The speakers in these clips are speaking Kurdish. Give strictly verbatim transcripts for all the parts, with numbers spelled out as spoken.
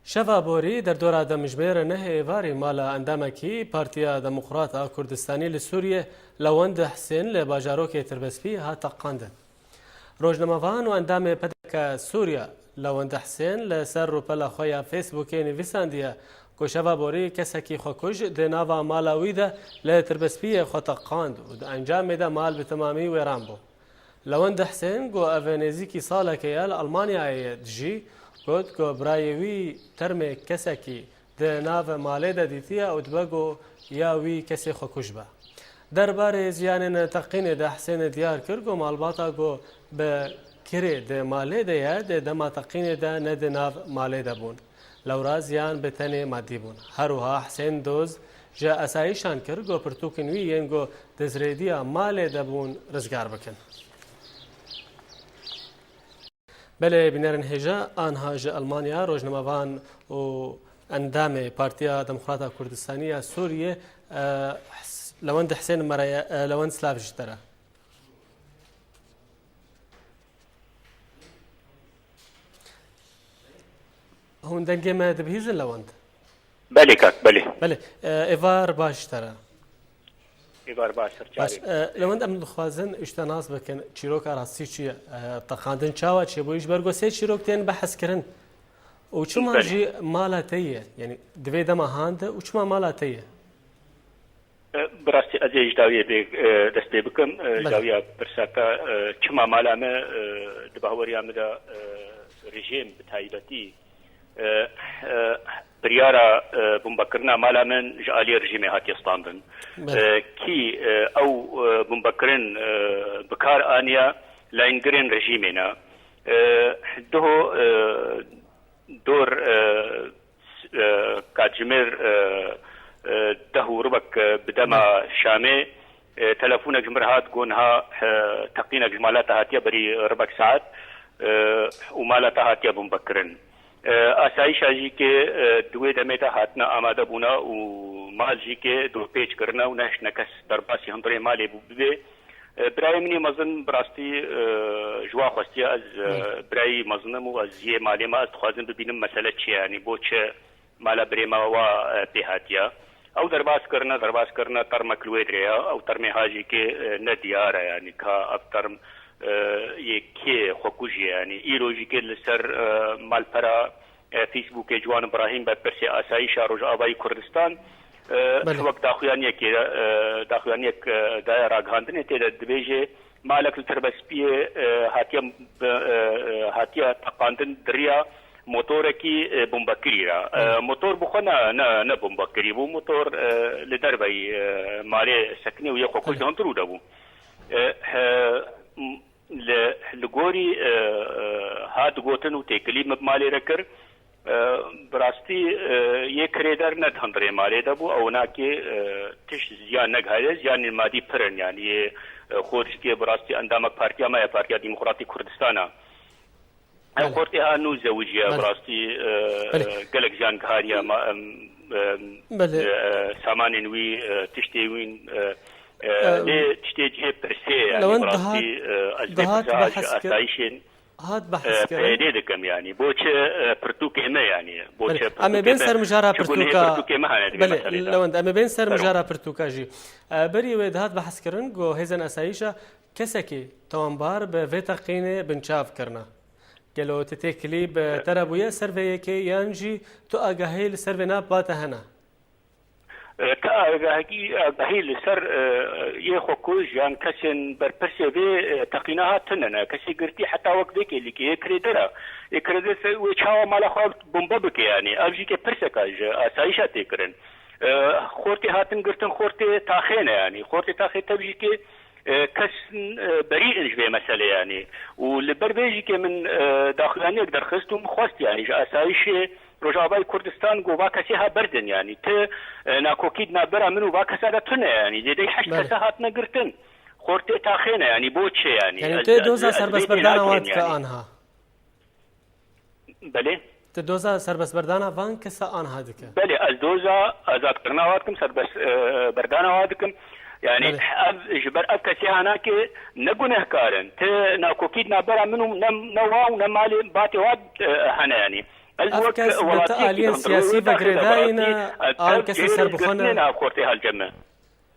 Şeva borî derdora demjimêr nehê êvarî mala endamekî Partiya Demokrat a Kurdistanî li Sûriyê Lewend Hisên li bajarokê Tirbespî hat teqandin. Rojnamevan û endamê P D K Sûriya Lewend Hisên li ser rûpela xwe ya Facebookê nivîsandiye ku şeva borî kesekî xwekuj di nava mala wî de li Tirbespiyê xwe teqand û di encamê de mal bi temamî wêran bû. Lewend Hisên ku ev nêzîkî salekê ye li Almanyayê ye dijî, got ku birayê wî termê kesekî di nav malê de dîtiye û dibe ku ya wî kesê xwekuj be. Derbarê ziyanên teqînê de Hisên diyar kir ku malbata ku bi kirê di malê de ye, di dema teqînê de ne di nav malê de bûn. Lewra ziyan bi tenê madî bûn. Her wiha Hisên Doz ji asayîşan kir ku pirtûkên wî yên ku dizrêdiya malê de bûn rizgar bikin. Belê bînerên hêja, anha ji Almanya rojnamevan û endamê Partiya Demokrata Kurdistanî ya Sûriyê, e, His-, Lewend Hisên me re ye, e, Lewend, silav ji te re. Hûn dengê me dibihîzin Lewend? Belê kak, belê. Belê, e, êvar baş ji te re. Êvar baş, ser Baş, çavê. E, Lewend, em dixwazin ji te nas bikin, çîroka rastî çi ye? E, teqandin çawa çêbû? Ji ber ku sê çîrok tên behs kirin. Û çima Belê. jî mala te ye? Yanî di vê dema han de û çima mala te ye? E, bi rastî ez ê ji dawiyê bê, e, dest pê bikim. E, ji Belê. dawiya pirsa te, e, çima mala me, e, di bahweriya min de, e, rejîm bi taybetî, e, e, biryara, e, bombakirina mala min ji aliyê rejîmê hatiye standin. Belê. E, kî, e, ew, e, bombakirin, e, bi kar aniye, layîngirên rejîmê ne. E, duho, e, dor, e, s-, e, katjimêr, e, e, deh û ribek, e, bi dema Şamê, e, telefonek ji min re hat, got niha, e, teqînek ji mala te hatiye berî ribek saet, e, û mala te hatiye bombekirin. E, asayîşa jî kê, e, di wê demê de hatine amade bûne û mal jî kê dorpêç kirine û nehiştine kes derbasî hundirê malê bû bibe. E, birayê min ê mezin bi rastî, e, ji wan xwestiye ez, e, Belê. birayî mezinim û ez yê malê me, ez dixwazim bibînim mesele çi ye, yanî bo çi mala birê me wa, e, pê hatiye. Ew derbas kirine, derbas kirine, termek li wê dirê ye. Ew termê ha jî kê, e, ne diyar e, yanî ka ev term, e, yê kê xwekuj ye, yanî îro jî kê li ser, e, malpera, e, Facebookê Ciwan Ibrahîm berpirsê Asayîşa Rojavayî Kurdistan, e, Belê. wek daxuyaniyekê, e, daxuyaniyek, e, daye ragihandinê, tê de dibêje, malek li Tirbespiyê, e, hatiye, e, e, hatiye teqandin di riya motorekî, e, bombekirî re. E, Belê. motor bi xwe ne, ne, ne bombekirî bû, motor, e, li derveyî, e, malê sekinî û yê xwekuj Belê. di hundirû de bû. E, e, m-, Li, li gorî, e, e, hat gotin û têkilî min bi malê re kir, e, bi rastî, e, yê kirêder ne di hundirê malê de bû, ew nakê, e, tişt ziyan negihayê, ziyanên madî pir in, yanî yê, e, xort jî kê bi rastî endamek partiya me ye, Partiya Demokratîk Kurdistan e. Ew Belê. xortê ha nû zewiciye, Belê. bi rastî, e, Belê. e, gelek ziyan gihariye ma, em, em, Belê. e, samanên wî, e, tiştê wîn, e, e, Em, lê tiştê cihê pirsê, yanî Lewend bi rastî, dihat, e, ez vê dihat pirsa ji behs kir-, asayîşên, hat e, behs kirin. P Y D dikim, yanî bo çi, e, pirtûkê me, yanî bo Belê. çi Em ê pirtûkê bên me, ser mijara çi gunehê pirtûka. pirtûkê me hene di vê Belê, meselê de. Lewend, em ê bên ser Fermo. mijara pirtûka jî. E, berî wê dihat behs kirin ku hêzên asayîşa kesekî tawanbar bi vê teqînê binçav kirine. Gelo tu têkilî bi E, te re bûye ser vê yekê yan jî tu agahî li ser vê nav ba te hene? E, ka agahî, agahî li ser, e, yê xwekuj yan kesên berpirsê vê, e, teqîna hat tune ne. Kesê girtî heta wek vê kêlîkê yê kirêder e. Yê kirêder se wê çawa mala xwe bombe bike yanî. Ev jî ke pirseka ji asayîşa tê kirin. E, xortê hatin girtin, xortê taxê ne yanî. Xortê taxê tev jî ke e, kes, e, berî in ji vê meselê, yanî. Û li ber vê jî ke min, e, daxuyaniyek derxist û min xwest, yanî, ji asayîşê Rojavayê Kurdistan ku va kesê ha berdin, yanî. Ti, e, nakokî di navbera min û va kesa de tune, yanî. Zêdeyî heşt Belê. kesa hatine girtin. Xortê taxê ne, yanî. Bo çi, yanî? Yanî Ez, tu ez, doza ez vê serbestberdana diyar wa kirim, dike yanî. anha? Belê. Tu doza serbestberdana van kesa anha dike? Belê, ez doza azadkirina wa dikim, serbest, e, berdana wa dikim. Yanî Belê. ev, ji ber ev kesê hanakê ne gunehkar in. Ti nakokî di navbera min û ne, ne wa û ne malê batê wa, e, hene yanî. Ez Ev wek kes bi ti welatiyekî aliyên dihindrim, siyasî wek ve wekî girêdayî ne, welatî, e, an tev kesên jêr û serbixwe girtinê ne? Navxwe tê helcem me.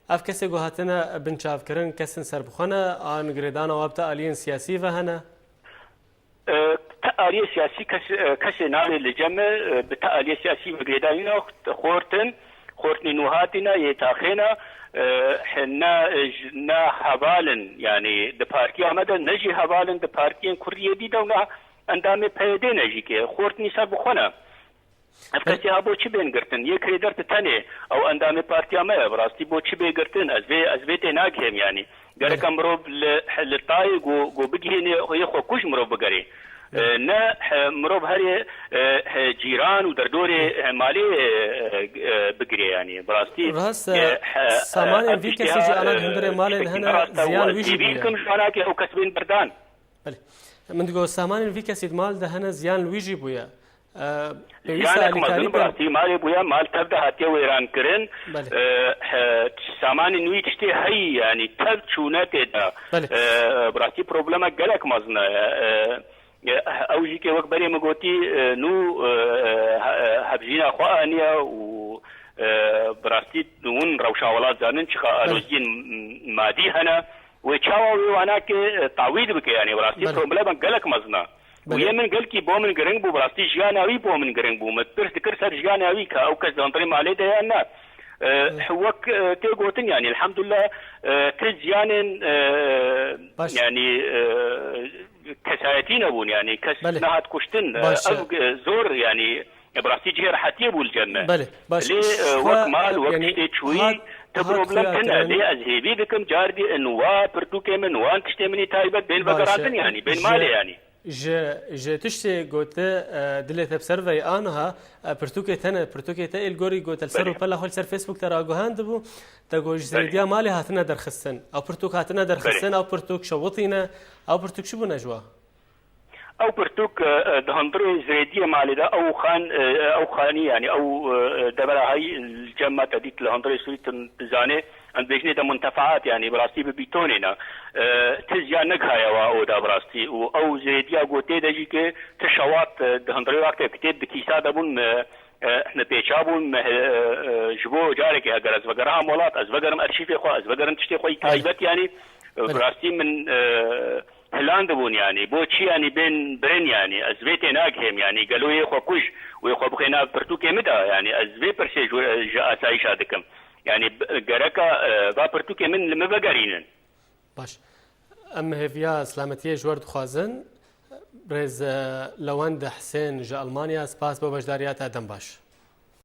Ev kesê ku hatine binçavkirin, kesên serbixwe ne, an girêdana we bi ti aliyên siyasî ve hene? E, ti aliyê siyasî kes, e, kesê nayê li cem me, e, bi ti aliyê siyasî ve girêdayî ne, xortin, xortinên nû hatî ne, yê taxê ne, e, he, ne, e, ji, ne heval in, yanî di partiya me de, ne jî heval in di partiyên kuriyê dî de û ne endamê P Y D ne jî ke, xortinî serbixwe ne. Ev kesê ha bo çi bên girtin? Yê kirêder ti tenê, ew endamê partiya me ye, bi rastî bo çi bê girtin? Ez vê, ez vê tê nagihêm yanî. Gerek Belê. e mirov li, li tayê ku, ku bigihêne yê xwe kuj mirov bigerê. E, ne, e, mirov herê, e, e, cîran û derdorê, e, malê, e, e, bigirê yanî. Bi rastî, Rast e, e, e, samanên ev vî tiştê kesî ha, jî ana e, hundirê malê de tiştekî hene, ne rast e û ziyan ez wî jî hêvî bûye. dikim ji wana ke ew kes bên berdan. Belê. Min digot, samanên vî kesî di mal de hene, ziyan li wî jî bûye. E, pêwîst e Ziyanek alîkarî mezin bi be. rastî malê bûye, mal tev de hatiye wêrankirin. Belê. E, he, samanên wî tiştê heyî, yanî tev çûne tê de. Belê. E, bi rastî problema gelek mezin e. E, e, ew jî ke wek berê min gotî, e, nû, e, he-, hevjîna xwe aniye û, e, bi rastî hûn rewşa welat zanin, çiqa Belê. aloziyên madî hene. Wê çawa wê wana ke, e, tawîl bike, yanî bi rastî Belê. problema gelek mezin e. Û Belê. yê min gelkî bo min giring bû, bi rastî jiyana wî bo min giring bû. Min pirs dikir ser jiyana wî, ka ew kes di hundirê malê de ye yan ne. E, Belê. wek, e, tê gotin, yanî elhamdulillah, e, ti ziyanên, e, Baş. yanî, e, kesayetî nebûn, yanî kes Belê. nehat kuştin. E, Baş. ev, e, zor, yanî, e, bi rastî cihê rehetiyê bû li cem me. Belê. Baş. Lê, e, Xwe, wek mal, wek yanî tiştê çûyî, hat, ti hat problem xuya tine. kirin. Lê ez hêvî dikim, cardî in wa pirtûkê min, wan tiştê min ê taybet bên Baş. vegerandin, yanî, bên Ji malê, yanî. Ji, ji tiştê gote, e, dilê te bi ser ve ye, aniha, e, pirtûkê te ne, pirtûkê te ê li gorî gote li ser Belê. rûpela xwe li ser Facebook te raguhandibû, te got ji Belê. zêdiya malê hatine derxistin. Ew pirtûk hatine derxistin, Belê. ew pirtûk şewitîne, ew pirtûk çi bûne ji we? Ew pirtûk, e, e, di hundirê zêdiyê malê de ew xan, e, ew xanî, yanî ew, e, e, devera hay li cem me te dît li hundirê sûrî tu, tu zanê. Em dibêjinê de muntefaat, yanî bi rastî bi bîtonê ne. E, ti ziyan negihaye wa oda bi rastî. Û ew zêdiya gotê de jî ke ti şewat, e, di hundirê wextê kitêb di kîsa de bûn, me, e, me pêça bûn, me, e, e, ji bo carekê heger ez vegeraham welat, ez vegerim erşîfê xwe, ez vegerim tiştê xwe yî Belê. taybet, yanî, e, Belê. bi rastî min, e, hilandibûn, yanî. Bo çi, yanî, bên birin, yanî? Ez vê tê nagihêm, yanî. Gelo yê xwe kuj, wê xwe bixê nav pirtûkê min de, yanî. Ez vê pirsê ji, ji asayîşa dikim. Yanî, b-, gereka, e, va pirtûkê min li min vegerînin. Baş. Em hêviya selametiyê ji we re dixwazin. Birêz, e, Lewend Husên ji Almanya, spas bo beşdariya te, dem baş.